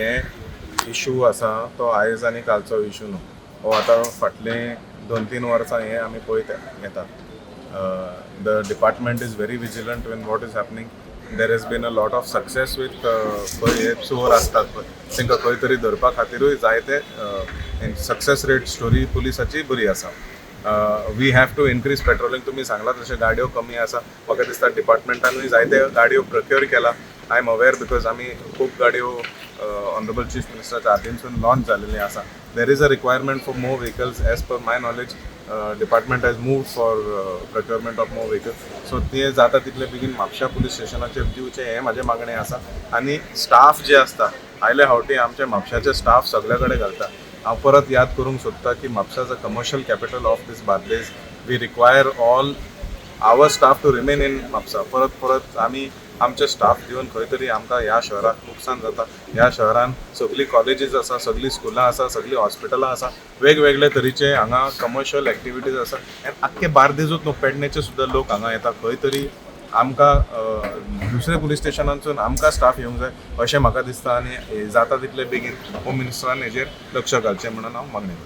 हे इशू आसा तो आयज आनी कालचो इशू न्हू. हो आतां फाटले 2-3 वर्सां हे आमी पळयत येतात. The department is very vigilant when what is happening. There has been a lot of success with खंय हे चोर आसतात पळय, तांकां खंय तरी धरपा खातिरूय जायते सक्सेस रेट स्टोरी पुलिसाची बरी आसा. We have to increase patrolling. तुमी सांगला तशें गाडयो कमी आसा. म्हाका दिसता डिपार्टमेंटानूय जायते गाडयो प्रोक्युअर केला. I am aware because आमी खूब गाडयो ऑनरेबल चीफ मिनिस्टराच्या हातीनसून लॉन्च जालेली आसा. There is a requirement for more vehicles. As per my knowledge, department has moved for procurement of more vehicles, so ते जाता तितले बेगीन म्हापशा पुलीस स्टेशनाचेर दिवचें हें म्हाजें मागणें आसा. आनी स्टाफ जे आसता, आयले फावटी आमचे म्हापशाचे स्टाफ सगळे कडेन घालता. हांव परत याद करूंक सोदता की Mapusa is a commercial capital of this Bardez. We require all our staff to remain in Mapusa. परत परत आमी आमचे स्टाफ दिवन खंय तरी आमकां ह्या शहराक नुकसान जाता. ह्या शहरान सगळीं कॉलेजीस आसा, सगळीं स्कुलां आसा, सगळीं हॉस्पिटलां आसा, वेगवेगळे तरेचे हांगा कमर्शियल एक्टिविटीज आसा आनी आख्खे बार्देजूच न्हू, पेडणेचे सुद्दां लोक हांगा येता. खंय तरी आमकां दुसऱ्या पुलीस स्टेशनांसून आमकां स्टाफ येवंक जाय अशें म्हाका दिसता आनी जाता तितले बेगीन होम मिनिस्टरान हेजेर लक्ष घालचें म्हणून हांव मागणी करतां.